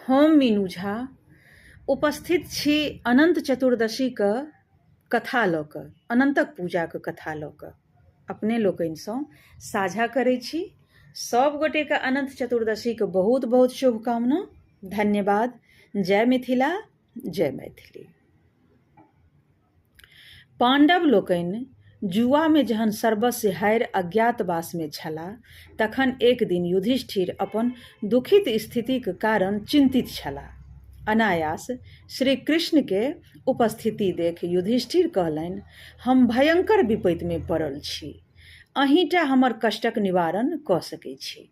हम मीनू झा उपस्थित छी अनन्त चतुर्दशीके कथा लऽ कऽ अनन्तक पूजाके कथा लऽ कऽ अपने लोकनिसँ साझा करै छी सब गोटेके अनन्त चतुर्दशीके बहुत बहुत शुभकामना धन्यवाद जय मिथिला जय मैथिली पाण्डव लोकनि जुआमे जहन सर्वस्व हारि अज्ञातवासमे छलाह तखन एक दिन युधिष्ठिर अपन दुखित स्थितिक कारण चिन्तित छलाह। अनायास श्री कृष्णके उपस्थिति देखि युधिष्ठिर कहलनि, हम भयंकर विपैतमे पड़ल छी। अहींटा हमर कष्टक निवारण कऽ सकैत छी।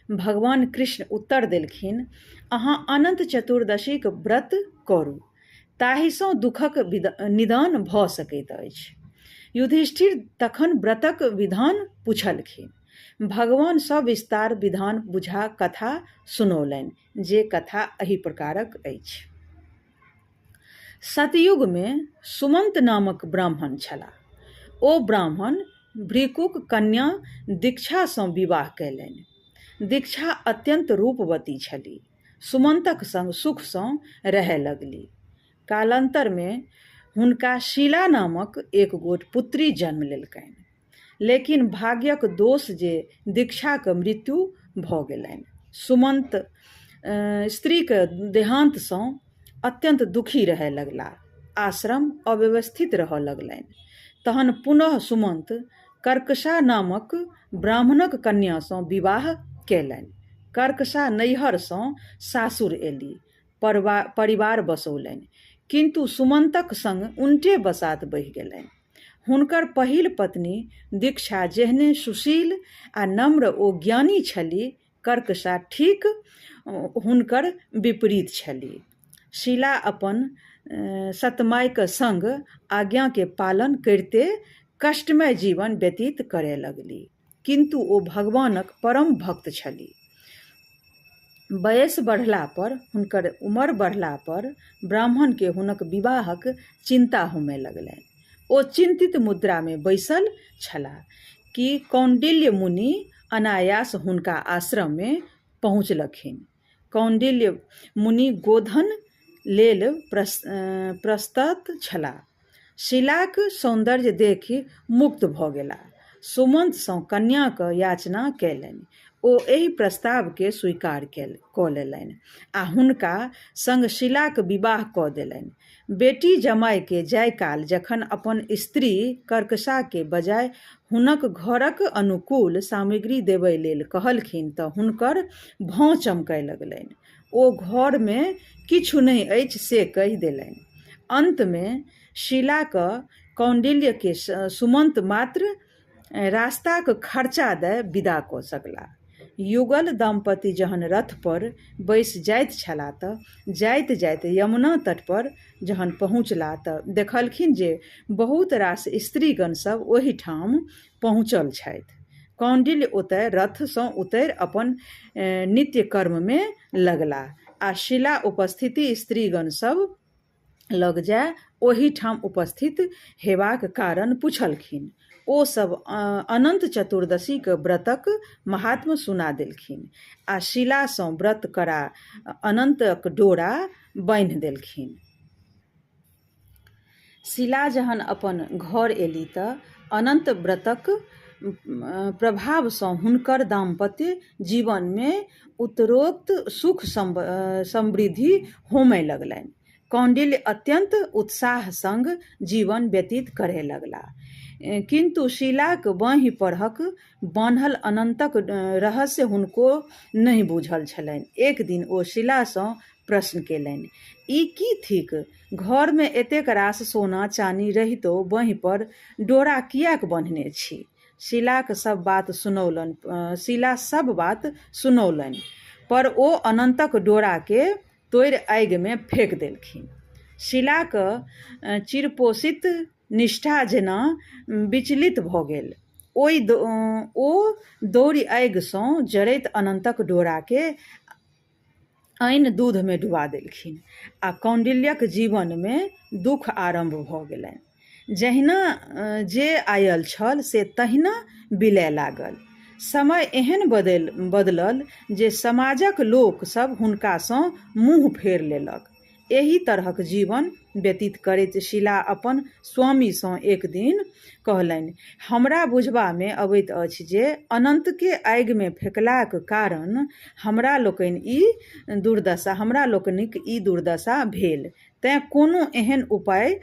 भगवान कृष्ण उत्तर देलखिन, अहाँ अनन्त चतुर्दशीक व्रत करू। ताहिसँ दुखक निदान भऽ सकैत अछि। युधिष्ठिर तखन व्रतक विधान पुछलखिन। भगवान सविस्तार विधान बुझा कथा सुनौलनि जे कथा एहि प्रकारक अछि। सतयुगमे सुमन्त नामक ब्राह्मण छलाह। ओ ब्राह्मण भृगुक कन्या दीक्षासँ विवाह कयलनि। दीक्षा अत्यन्त रूपवती छलीह। सुमन्तक संग सुखसँ रहय लगली। कालान्तरमे हुनका शीला नामक एक गोट पुत्री जन्म लेलकनि। लेकिन भाग्यक दोष जे दीक्षाक मृत्यु भऽ गेलनि। सुमन्त स्त्रीक देहान्तसँ अत्यन्त दुखी रहय लगलाह। आश्रम अव्यवस्थित रहय लगलनि। तहन पुनः सुमन्त कर्कशा नामक ब्राह्मणक कन्यासँ विवाह कयलनि। कर्कशा नैहरसँ सासुर एली। परिवार बसौलनि। किन्तु सुमन्तक संग उनटे बसात बहि गेलनि। हुनकर पहिल पत्नी दीक्षा जेहने सुशील आ नम्र ओ ज्ञानी छली, कर्कशा ठीक हुनकर विपरीत छली। शीला अपन सतमायक संग आज्ञाके पालन करिते कष्टमय जीवन व्यतीत करय लगली। किन्तु ओ भगवानक परम भक्त छली। बयस बढ़ला पर हुनकर उमर बढ़ला पर ब्राह्मणके हुनक विवाहक चिन्ता होमय लगलनि। ओ चिन्तित मुद्रामे बैसल छलाह कि कौण्डिल्य मुनि अनायास हुनका आश्रममे पहुँचलखिन। कौण्डिल्य मुनि गोधन लेल प्रस्तुत छलाह। शीलाक सौन्दर्य देखि मुग्ध भऽ गेलाह। सुमन्तसँ कन्याक याचना कयलनि। ओ एहि प्रस्तावकेँ स्वीकार कऽ लेलनि आ हुनका संग शीलाक विवाह कऽ देलनि। बेटी जमायकेँ जाय काल जखन अपन स्त्री कर्कशाकेँ बजाय हुनक घरक अनुकूल सामग्री देबय लेल कहलखिन तँ हुनकर भौं चमकय लगलनि। ओ घरमे किछु नहि अछि से कहि देलनि। अन्तमे शीलाक कौण्डिल्यकेँ सुमन्त मात्र रास्ताक खर्चा दए विदा कऽ सकलाह। युगल दम्पति जहन रथ पर बैसि जाइत छलाह तऽ जाइत-जाइत यमुना तट पर जहन पहुँचलाह तऽ देखलखिन जे बहुत रास स्त्रीगण सभ ओहिठाम पहुँचल छथि। कौण्डिल्य ओतय रथ सँ उतरि अपन नित्य कर्म मे लगलाह आ शीला उपस्थिति स्त्रीगण सभ लग जाय ओहिठाम उपस्थित हेबाक कारण पुछलखिन। ओ सभ अनन्त चतुर्दशीक व्रतक महात्म्य सुना देलखिन आ शीलासँ व्रत करा अनन्तक डोरा बान्हि देलखिन। शीला जहन अपन घर एली तऽ अनन्त व्रतक प्रभावसँ हुनकर दाम्पत्य जीवनमे उत्तरोत्तर सुख समृद्धि होमय लगलनि। कौण्डिल्य अत्यन्त उत्साह संग जीवन व्यतीत करय लगलाह। किन्तु शीलाक बाँहि परहक बान्हल अनन्तक रहस्य हुनको नहि बूझल छलनि। एक दिन ओ शीलासँ प्रश्न केलनि, ई की थिक? घरमे एतेक रास सोना-चानी रहितो बाँहि पर डोरा किएक बन्हने छी? शीलाक सभ बात सुनौलनि शीला सभ बात सुनौलनि पर ओ अनन्तक डोराकेँ तोड़ि आगिमे फेक देलखिन। शीलाक चिरपोषित निष्ठा जेना विचलित भऽ गेल। ओहि ओ दौड़ि आगिसँ जरैत अनन्तक डोराकेँ आनि दूधमे डुबा देलखिन आ कौण्डिल्यक जीवनमे दुख आरम्भ भऽ गेलनि। जहिना जे आयल छल से तहिना बिलय लागल। समय एहन बदलल जे समाजक लोक सभ हुनकासँ मुँह फेर लेलक। एहि तरहक जीवन व्यतीत करैत शीला अपन स्वामीसँ एक दिन कहलनि, हमरा बुझबामे अबैत अछि जे अनन्तकेँ आगिमे फेकलाक कारण हमरा लोकनिक ई दुर्दशा भेल तेँ कोनो एहन उपाय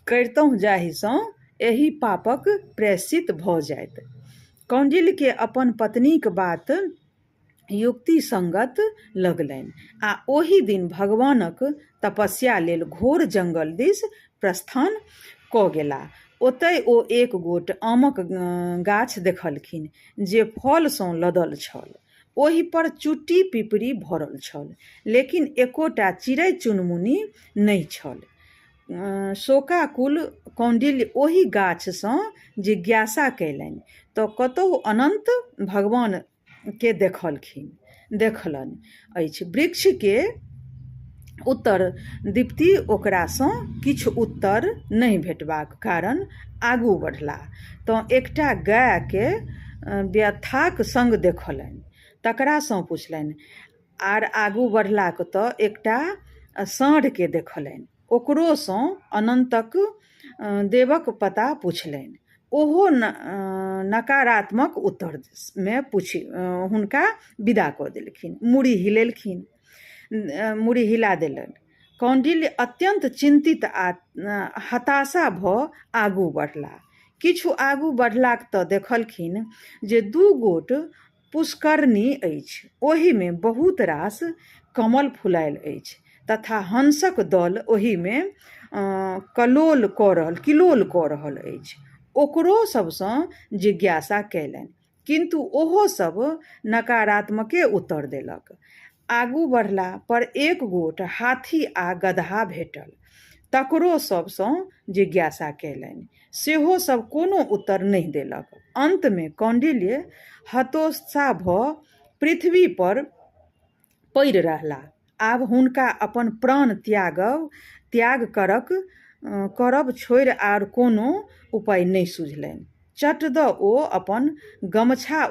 करितहुँ जाहिसँ एहि पापक प्रायश्चित भऽ जाइत। कौंडिल्यकेँ अपन पत्नीक बात युक्तिसंगत लगलनि आ ओही दिन भगवानक तपस्या लेल घोर जंगल दिस प्रस्थान कऽ गेलाह। ओतय ओ एक गोट आमक गाछ देखलखिन जे फल सँ लदल छल। ओहि पर चुट्टी-पिपरी भरल छल, लेकिन एकोटा चिड़ै-चुनमुनी नहि छल। शोकाकुल कौंडिल्य ओहि गाछ सँ जिज्ञासा कयलनि तँ कतहु अनन्त भगवान के देखलनि अछि। वृक्ष के उत्तर दीप्ति ओकरा सँ किछु उत्तर नहि भेटबाक कारण आगू बढ़लाह तँ एकटा गाय के व्यथाक संग देखलनि। तकरा सँ पुछलनि। आर आगू बढ़लाह तँ एकटा साँढ़ के देखलनि। ओकरो सँ अनन्तक देवक पता पुछलनि। ओहो नकारात्मक उत्तर मे पूछि हुनका विदा कऽ देलखिन। मूड़ी हिला देलनि। कौंडिल्य अत्यन्त चिन्तित आ हताशा भऽ आगू बढ़लाह। किछु आगू बढ़लाह तँ देखलखिन जे दू गोट पुष्करिणी अछि। ओहि मे बहुत रास कमल फुलायल अछि तथा हंसक दल ओहि मे किलोल कऽ रहल अछि। ओकरो सभ सँ जिज्ञासा कयलनि, किन्तु ओहो सभ नकारात्मके उत्तर देलक। आगू बढ़ला पर एक गोट हाथी आ गदहा भेटल। तकरो सभ सँ जिज्ञासा कयलनि। सेहो सभ कोनो उत्तर नहि देलक। अन्त मे कौंडिल्य हतोत्साह भऽ पृथ्वी पर पड़ि रहलाह। आब हुनका अपन प्राण त्याग करब छोड़ि आर कोनो उपाय नहि सुझलनि। चट दऽ ओ अपन गमछा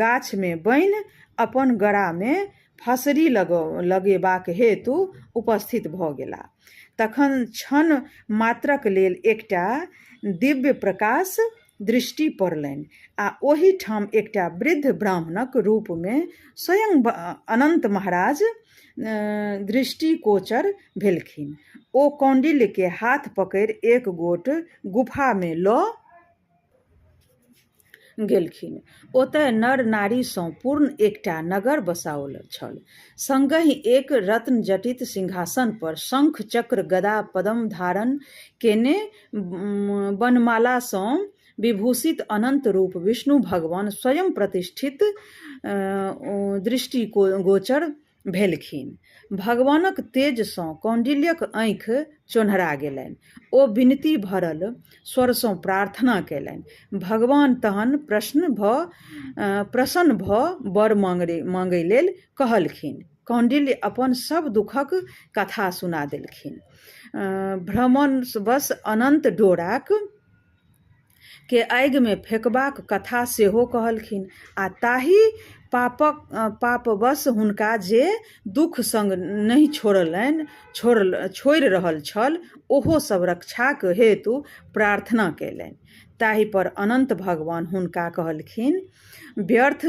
गाछ मे बान्हि अपन गरा मे फँसरी लगेबाक हेतु उपस्थित भऽ गेलाह। तखन क्षण मात्रक लेल एकटा दिव्य प्रकाश दृष्टि पड़लनि आ ओहि ठाम एकटा वृद्ध ब्राह्मणक रूप मे स्वयं अनन्त महाराज दृष्टिगोचर भेलखिन। ओ कौंडिल्य के हाथ पकड़ि एक गोट गुफा मे लऽ गेलखिन। ओतय नर-नारी सँ पूर्ण एकटा नगर बसाओल छल। संगहि एक रत्नजटित सिंहासन पर शंख, चक्र, गदा, पद्म धारण केने वनमाला सँ विभूषित अनन्त रूप विष्णु भगवान स्वयं प्रतिष्ठित दृष्टिगोचर भेलखिन। भगवानक तेज सँ कौंडिल्यक आँखि चोन्हरा गेलनि। ओ विनती भरल स्वर सँ प्रार्थना कयलनि। भगवान तहन प्रसन्न भऽ वर माँगय लेल कहलखिन। कौंडिल्य अपन सभ दुखक कथा सुना देलखिन। भ्रमवश अनन्त डोराक के आगि मे फेकबाक कथा सेहो कहलखिन आ ताहि पापवश हुनका जे दुख संग नहि छोड़ि रहल छल ओहो सब रक्षाक हेतु प्रार्थना कयलनि। ताहि पर अनन्त भगवान हुनका कहलखिन, व्यर्थ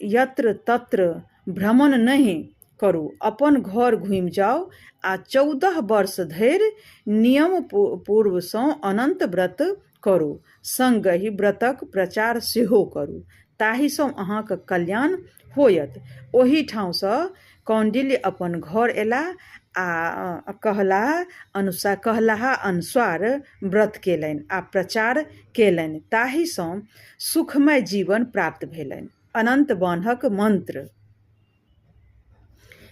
यत्र-तत्र भ्रमण नहि करू, अपन घर घुमि जाउ आ 14 वर्ष धरि नियम पूर्व सँ अनन्त व्रत करू, संगहि व्रतक प्रचार सेहो करू, ताहि सँ अहाँक कल्याण होयत। ओहि ठाम सँ कौंडिल्य अपन घर अयलाह आ कहलाहा अनुसार व्रत केलनि आ प्रचार केलनि, ताहि सँ सुखमय जीवन प्राप्त भेलनि। अनन्त बान्हक मंत्र।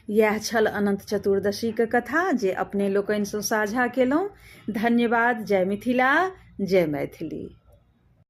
इएह छल अनन्त चतुर्दशीक कथा जे अपने लोकनिसँ साझा केलहुँ। धन्यवाद। जय मिथिला, जय मैथिली।